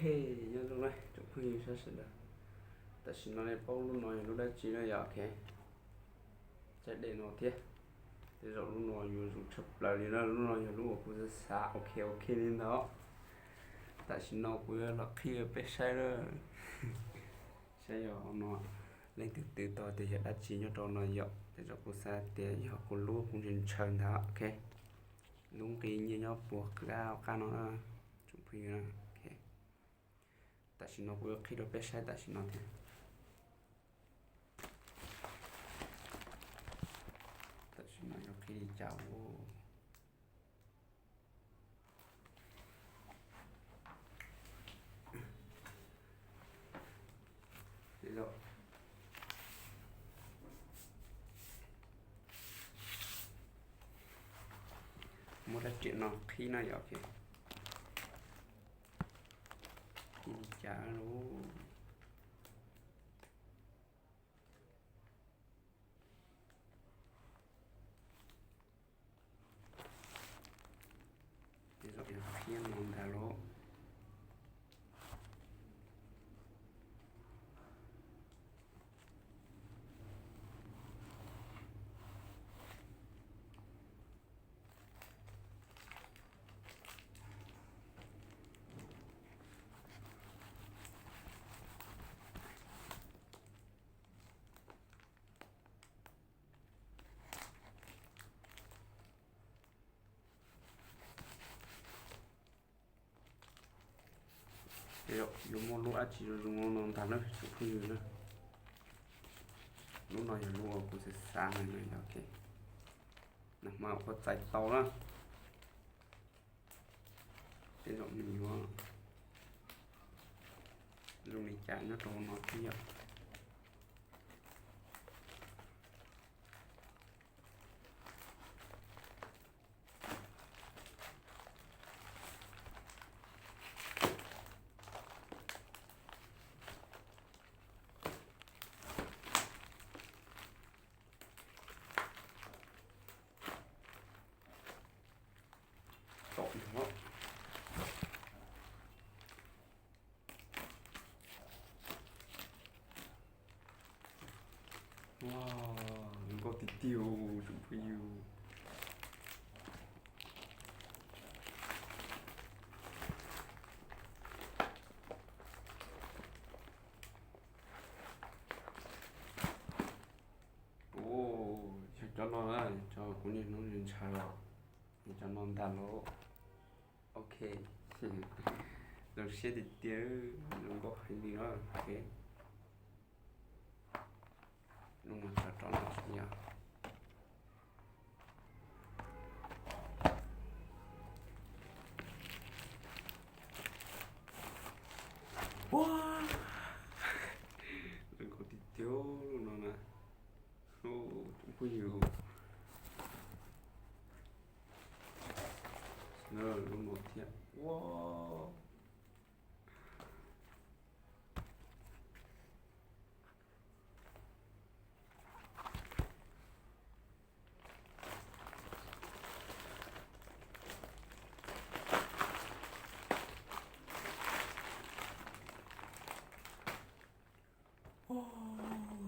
Nyob zoo na tsoom phooj ywg sawv daws, tam sim no nej paub lub no yog lub dab tsi na yom? Ok, tsaib dej no thiab. Tej zaum lub no yuav zoo tshaj plaws li na, lub no yog lub uas kuv xav xav ok ok li ntawd. Tam sim no kuv yuav los qhib rau peb saib na, saib yog no leej twg twv tau tias yog dab tsi nyob rau no yom. Tej zaum kuv xav tias yog kuv lub kuv ntshaw ntshaw ntag. Ok, lub nqi nyiaj nyob puag qab qab no na tsoom phooj ywg na. Ok, tam sim no kuv yuav qhib rau peb saib tam sim no thiab. Tam sim no yuav qhib li cas ua muab rab riam no qhib na yom. Ok, qhib li cas lauj? Tej zaum yog qhib no ntag lauj. Yuav muaj lub dab tsi zoo zoo no ntag na tsoom phooj ywg na. Lub no yog lub uas kuv xav xav na yom. Ok, nag hmo kuv txais tau na. Tej zaum nws yuav zoo li cas nyob rau hauv no thiab yom. Tom no. Wow, zoo nkauj tiag tiag tsoom phooj ywg. Ua, yog cov no na, cov kuv niaj hnub ntshaw los, yog cov no ntag lauj. Ok, zoo siab tiag tiag, zoo nkauj heev li na. Ok, lub no tso rau no xwb yom. Ua, zoo nkauj tiag tiag lub no na. Tsoom phooj ywg, lub no thiab. Ua,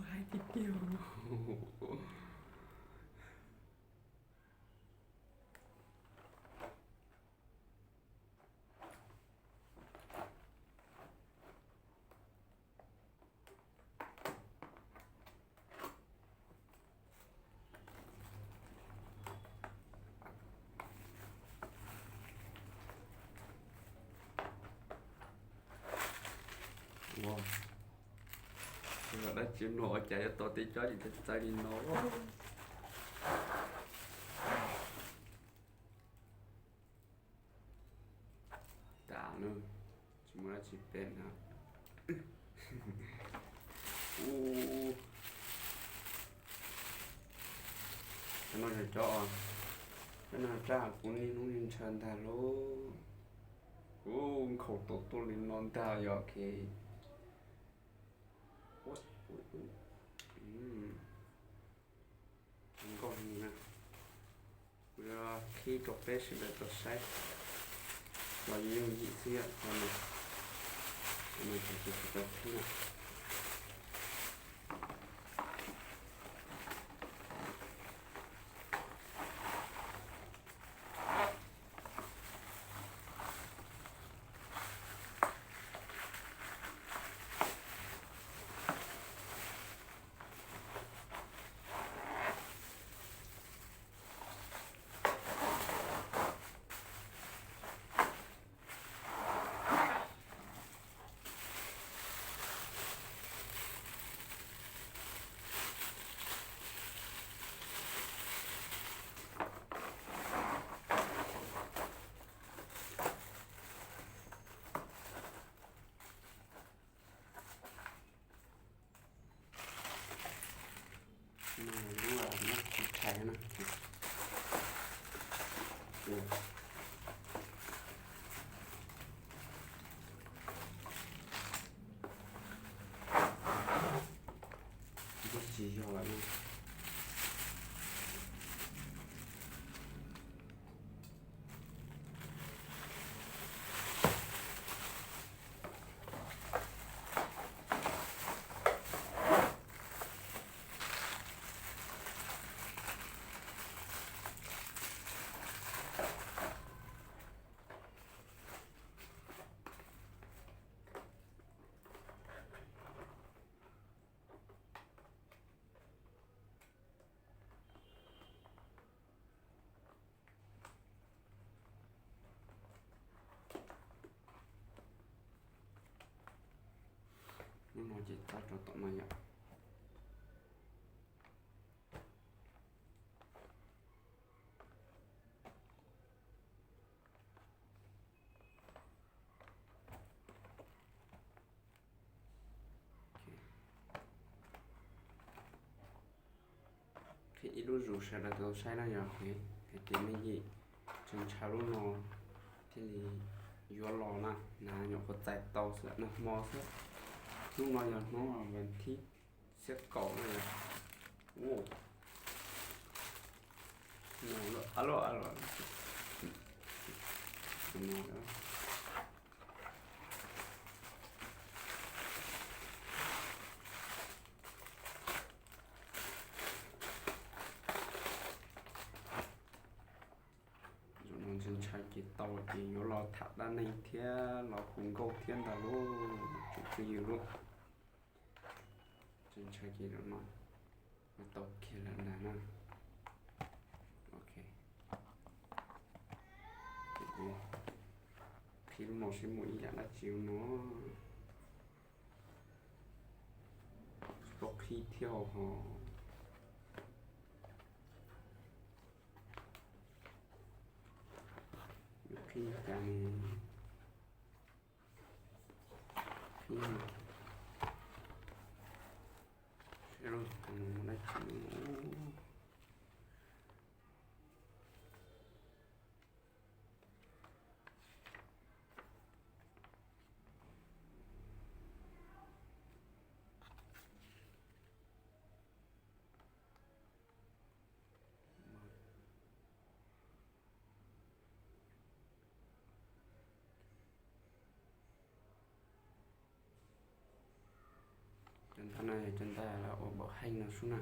hais tiag tiag. Ua, dab tsi no ua cas yuav tau tej cov txawv txawv li no. Tas na, tsis muaj dab tsi pem na. Ub, cov no yog cov, cov no yog rab kuv niaj hnub ntshaw ntag lauj. Ub, nkhaus tau tuaj li no ntag yog. Ok, zoo nkauj heev na. Kuv yuav qhib rau peb sawv daws tau saib los yooj yim xwb yom. Cov no, Cov no ces kuv tsis tau qhib na. Lub nab qhwv rhais na. Twb tsis yog lawm na. Lub no ces txawb rau tom no yom. Qhib ib lub zus sawv daws tau saib na yom, hais tias me yim tseem ntshaw lub no thiaj li yuav los na, na nyuam qhuav txais tau xwb, nag hmo xwb. Hnub no yog hnub vas thib xiab kaum na yom. Ua, no loj ab loj ab loj. Zaum no ntshe ntshaw ces tau ces yuav los tham dab neeg thiab los hu nkauj thiab ntag lauj tsoom phooj ywg lauj. Ntshe ntshaw ces zaum no yuav tau kiag lawm ntag na. Ok, ces kuv qhib lub no seb muaj ib yam dab tsi no. Tsis paub qhib thiab ho. Yuav qhib cas ne? Qhib, seb dab tsi. Cov ntaj no yog cov ntaj lawv ua npaum heej no sub na.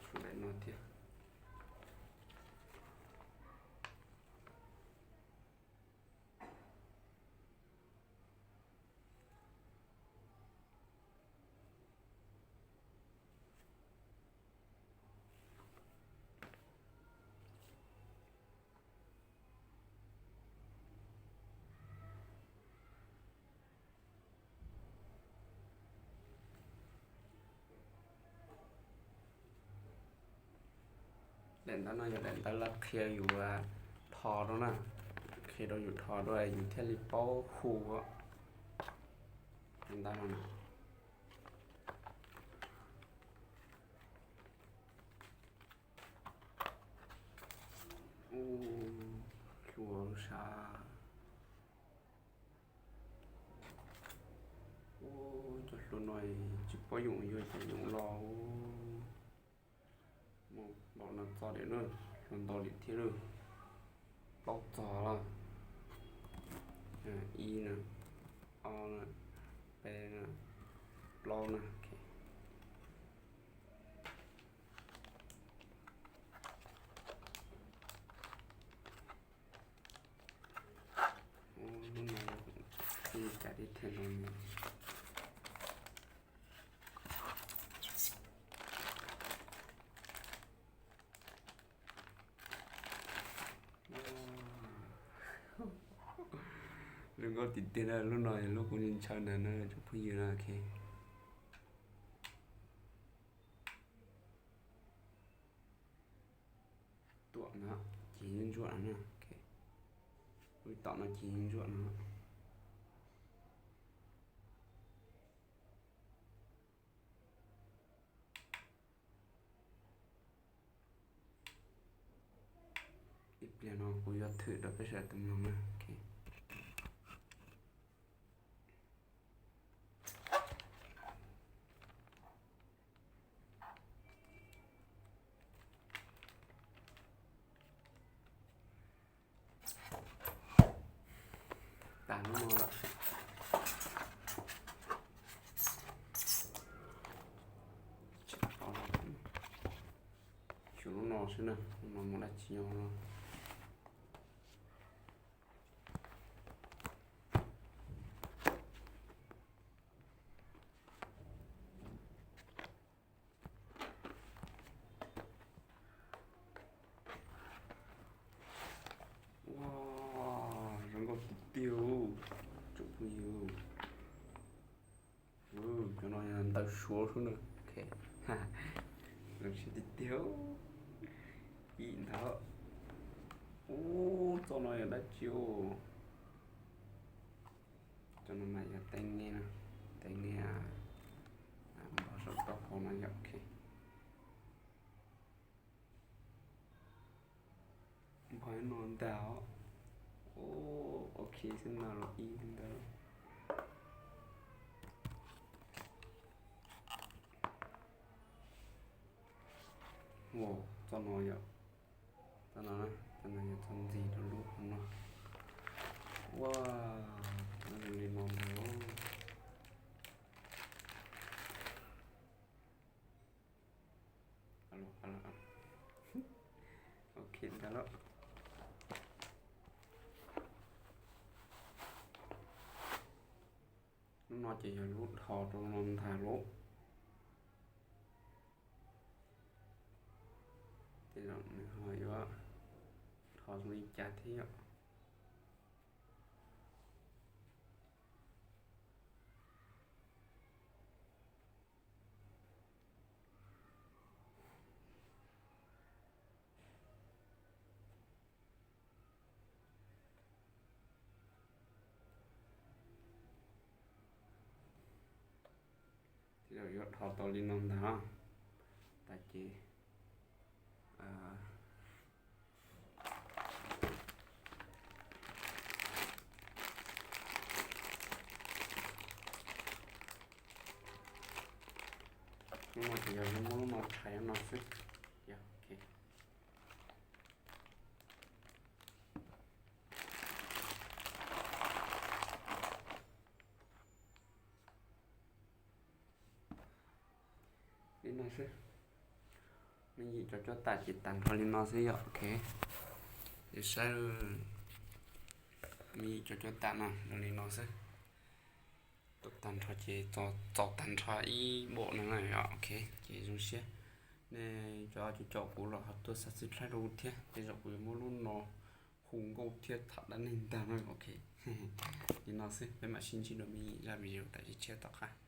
Sub daim no thiab. Daim ntawv no yog daim ntawv lawv qhia yus tho rau na, qhia rau yus tho rau yus thiaj li paub hu. Daim ntawv no na. Ub, hlua sav. Ub, cov hlua no tsis paub yoom yuav cas yoom los. Muaj npaum no txog li na, hlua ntau li thiab lawm. Plaub txog lawm. Ib na, ob na, peb na, plaub na. Lub no, cas tib thiaj no. Zoo nkauj tiag tiag na, lub no yog lub kuv ntshaw ntawd na tsoom phooj ywg na. Ok. Tuam no ces yeej ntsuab no na. Lub tom no ces yeej ntsuab no. Ib pliag no kuv yuav thwm rau peb sawv daws tau mloog na. Ok. Tas lub no lawm. Xyuas lub no xwb na, lub no mus dab tsi nyob no. Ua, zoo nkauj tiag tiag tsoom phooj ywg. Cov no yog ntawv Suav xwb na. Ok. Zoo siab tiag tiag. Ib ntawd. Ub, txoj no yog dab tsi os? Cov no mas yog teeb nyiaj, teeb nyiaj npog saum taub hau no yom. Ok. Npog no ntag os. Ok, xwb no los ib ntawd. Ua, txoj no yom. Txoj no, txoj no yog txoj ntxiv rau lub hauv no. Ua, no zoo li no ntag. Ok ntag lauj. Lub no ces yog lub dhos rau no ntag lauj. Tej zaum nws ho yuav dhos zoo li cas thiab yom. Tej zaum yuav dhos tau li no ntag. Tas ces lub no ces yog muab lub no rhais no xwb. Yog, ok. Li no xwb. Me yim cov cuab tam ces tag nrho li no xwb yom. Ok, ces saib me yim cov cuab tam no zoo li no xwb. Tag nrho ces txaus tag nrho ib npaum no na yom. Ok, ces zoo siab nej cov caum kuv los ho tuaj subscribe rau kuv thiab. Tej zaum kuv yuav muab lub no hu nkauj thiab tham dab neeg ntag na. Ok, li no xwb, peb mam sib ntsib dua me yim zaj video tam sim tshiab tom qab.